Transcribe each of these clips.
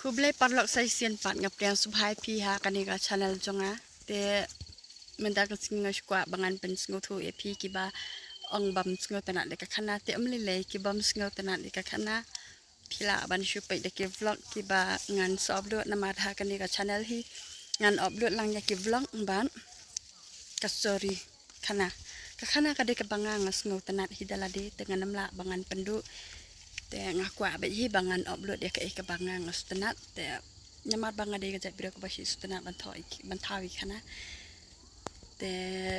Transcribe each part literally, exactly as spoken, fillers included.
Khublei paralok sa shisien pat, nga pdiang sngewbha ïa phi ha kane ka channel jong nga. Te mynta ka sngi nga shu kwah ba ngan pynsngewthuh ïa phi kiba ong bym sngewtynnat da ka khana, te ym lei lei, ki bym sngewtynnat da ka khana phi lah ban shu peit da ki vlog kiba ngan sa upload, namar ha kane ka channel hi ngan upload lang ïa ki vlog bad ka story khana. Ka khana ka dei kaba nga nga sngewtynnat hi da lade, te ngan ym lah ba ngan pynduh. Te nga kwah beit hi ba ngan upload ïa kaei kaba nga nga sngewtynnat. Te namar ba nga dei ka jait briew kaba sngewtynnat ban thaw ïa ki, ban thaw ïa ki khana. Te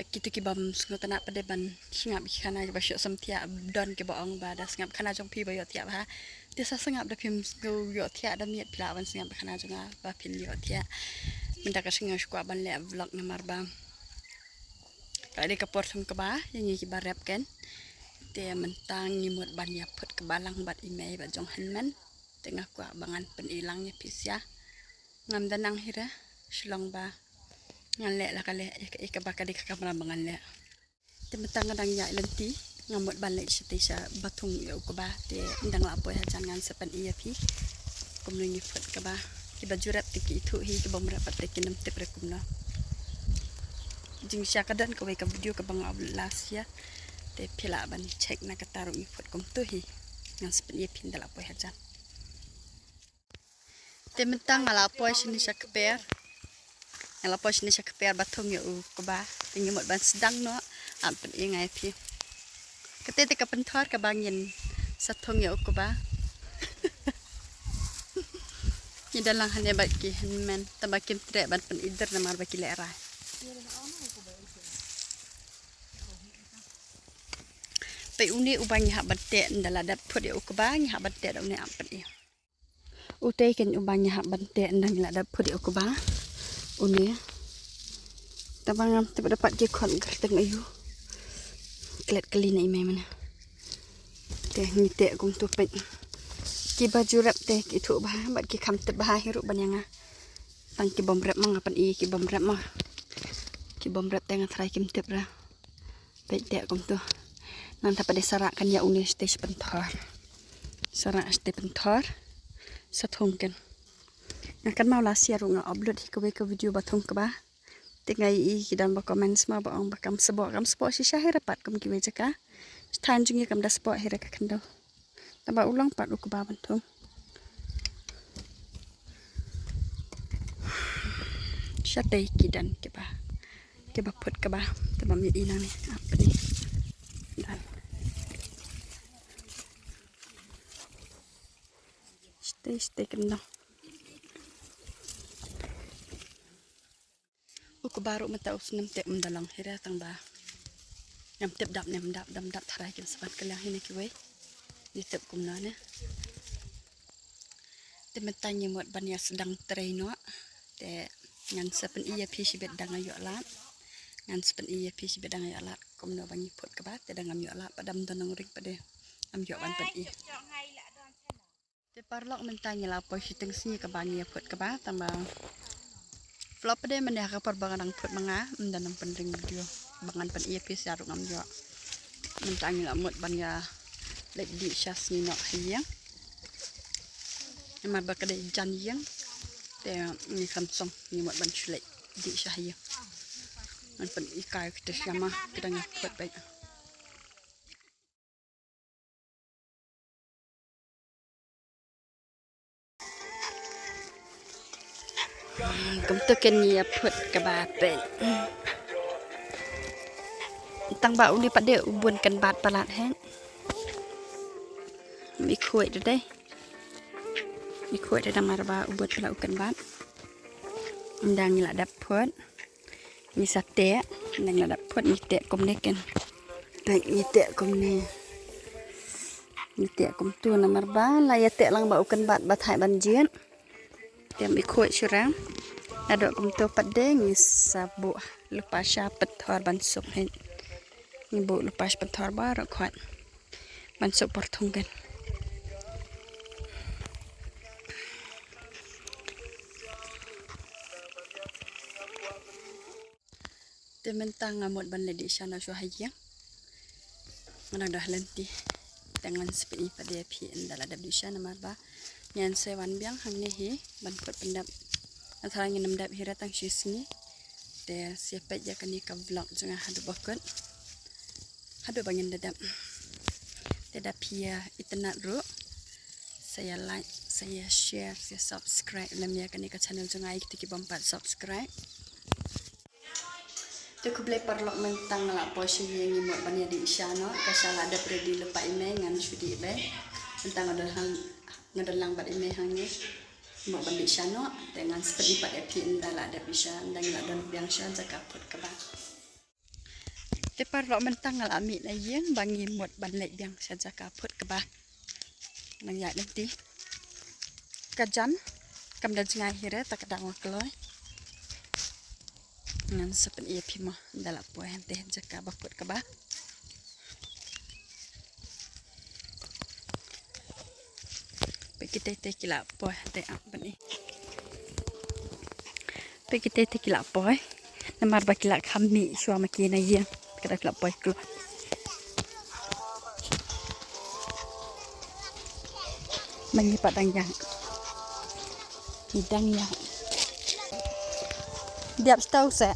kito ki bym sngewtynnat pat de ban sngap ïa ki khana kiba shu samthiah, don kiba ong ba da sngap khana jong phi ba ïohthiah bha. Te sa sngap, da phim sngew ïohthiah da miet phi lah ban sngap khana jong nga ba phin ïohthiah. Mynta ka sngi nga shu kwah ban leh vlog namar ba ka dei ka por thung kaba ïa ngi kiba rep ken. Te mynta ngi mut ban ïa phut kaba lang bad i mei bad jong hynmen. Te nga kwah ba ngan pyni lang ïa phi sha. Ngam da nang hi re, shu long ba ngan leh la ka leh ïa ka, ïa kaba ka dei ka kamram ba ngan leh. Te mynta nga dang ïaid lynti, nga mut ban leit shatei sha ba thung ïa u kba, te ynda nga la poi hajan ngan sa pyni ïa phi kumno ngi phut kba. Kiba ju rep te ki ithuh hi, ki bym rep pat te kin ym tip re kumno. Jingshisha ka don kawei ka video kaba nga upload last year, te phi lah ban check na kata ruh ngi phut kumto hi. Ngan sa pyni ïa phi ynda la poi hajan. Te mynta nga la poi shane sha kper. Nga la poi shane sha kper ba thung ïa u kba. Te ngi mut ban sdang noh, am pyni nga ïa phi. Kata te ka pynthor kaba ngin sa thung ïa u kba. Ngi da lang hangne bad ki hynmen, tangba kim treh ban pyni der namar ba ki lehrain. Peit une uba ngi hap ban teh ynda la dep phut ïa u kba, ngi hap ban teh da une, am pyni. Utei ken uba ngi hap ban teh ynda ngi la dep phut ïa u kba. Une. Tangba ngam tip da pat ki khot kyrteng aïu. Klet kali na i mei mane. Te ngi teh kumto peit. Kiba ju rep te ki ithuh bha bad ki kham tip bha hi ruh ban ïa nga. Tang ki bym rep ma nga pyni, ki bym rep ma. Ki bym rep te nga tharai kim tip re. Peit teh kumto. Nangta pat de sa rah kan ïa une shatei sha pynthor. Sa rah shatei pynthor. Sa thung ken. Nga kynmaw last year ruh nga upload hi kawei ka video ba thung kba. Te nga ïohi ki don ba comment ma ba ong ba kam sboh, kam sboh shisha hi re pat kum kiwei jaka. Than jong ngi kam da sboh hi re ka khyndew. Tangba u long pat u kba ban thung. Shatei ki don kiba, kiba phut kba. Tangba ym ïohi nangne. Ah, peit. Don. Shatei, shatei ki don. U kba ruh mynta u snem te um da long hi re tangba. Ngam tip dap ne ym dap, dam dap tharai kin sa ban kylliang hi ne kiwei. Ngi tip kumno ne. Te mynta ngi mut ban ïa sdang trei noh. Te ngan sa pyni ïa phi shibit da nga ïoh lad. Ngan sa pyni ïa phi shibit da nga ïoh lad kumno ba ngi phut kba, te da ngam ïoh lad pat, dam don nongring pat de. Ngam ïoh ban pyni. Te paralok mynta ngi la poi shi tyngsngi kaba ngi ïa phut kba tangba vlog pat de mynne ha ka por ba nga dang phut ma nga, ym don nang pynring video ba ngan pyni ïa phi sha ruh ngam ïoh. Mynta ngi la mut ban ïa leit dih sha sngi noh ha ïing. Namar ba ka dei jan ïing te ngi kham song, ngi mut ban shu leit dih sha ha ïing. Ngan pyni kai kita sha ma kita ngi phut beit. Kumta kan ïa phut kaba peit. Tang ba uni pat de u bun kan bat palat hen. Mi khuid de. Mi khuid de, namar ba u bun palat u kan bat. Ynda ngi la dep phut. Ngi sa teh, nang la dep phut ngi teh kumne ken. Peit ngi teh kumne. Ngi teh kumtu namar ba la ïa teh lang ba u kan bat ba thait ban jied. Te mi khuid shuh re. Naduh kumtu pat de ngi sa buh lypa sha pynthor ban suk hi. Ngi buh lypa sha pynthor baroh khoit. Ban suk por thung ken. Te mynta nga mut ban leit dih sha noh shuwa ha ïing. Nga dang da ha lynti. Te Ngan sa pyni pat ïa phi ynda la dep dih sha, namar ba ngan sa wan biang hangne hi ban put pyndep. Nga tharai ngin ym dep hi re tang shi sngi. Te sa ïa peit ïa kane ka vlog jong nga haduh ba kut, haduh ba ngin da dep. Te da phi ïa itynnad ruh, sa ïa like, sa ïa share, sa ïa subscribe lem ïa kane ka channel jong nga, ïa kito ki bym pat subscribe. Te khublei paralok, mynta nga la poi sha ïing, ngi mut ban ïa dih sha noh. Ka sha la dep ready lypa i mei, ngan shu dih beit. Mynta nga don hang, nga don lang bad i mei hangne. Mut ban dih sha noh, te ngan sa pyni pat ïa phi ynda la dep dih sha, ynda ngi la don biang sha jaka put kba. Te paralok, mynta nga la mih na ïing ba ngi mut ban leit biang sha jaka put kba. Nang ïaid lynti. Ka jan kam da jngai hi re, ta ka dang wa kloi. Ngan sa pyni ïa phi mo ynda la poi hangtei jaka ba kut kba. Peit kitei te ki la poi hangtei, am pyni. Peit kitei te ki la poi. Namar ba ki la kham mih shuwa ma ki na ïing. Ka dei ki la poi kloi. Ma ngi pat dang ïaid. Ngi dang ïaid. Diap stau se.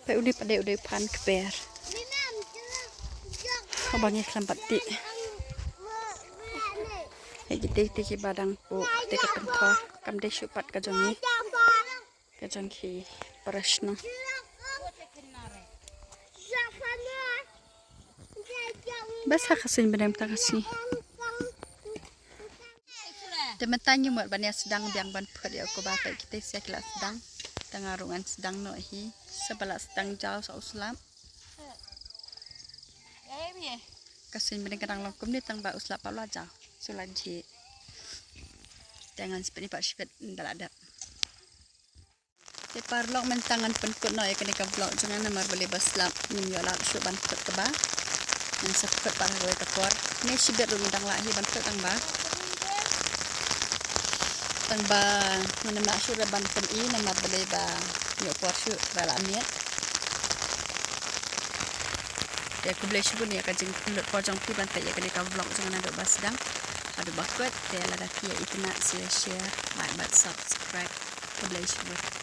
Peit u dei pat, u dei u phan kper. Haba ngi khlem pat tih. Hei, kitei te kiba dang puh te ka pynthor, kam dei shuh pat ka jong ngi. Ka jong ki para shnong. Bas ha ka suiñ bneng ta ka sngi. Te mynta ngi mut ban ïa sdang biang ban put ïa u kba, peit kitei sa ki la sdang. Te nga ruh ngan sdang noh hi. Sa ba la sdang jaw sa u slap. Ka suiñ bneng ka dang long kumne tang ba u slap pat u la jaw. Sa u la jhieh. Te ngan sa pyni pat shibit ynda la dep. Te paralok, mynta ngan pynkut noh ïa kane ka vlog jong nga namar balei ba slap ngim ïoh lad shuh ban put kba. Ngan sa put pat ha kawei ka por. Ne shibit ruh ngi dang lah hi ban put tang ba. Tang ba ngan ym lah shuh ruh ban pyni namar balei ba ym ïoh por shuh, trai la miet. Te khublei shibun ïa ka jingpynlut por jong phi ban peit ïa kane ka vlog jong nga naduh ba sdang haduh ba kut. Te lada phi ïa itynnad sa ïa share, like bad subscribe. Khublei shibun.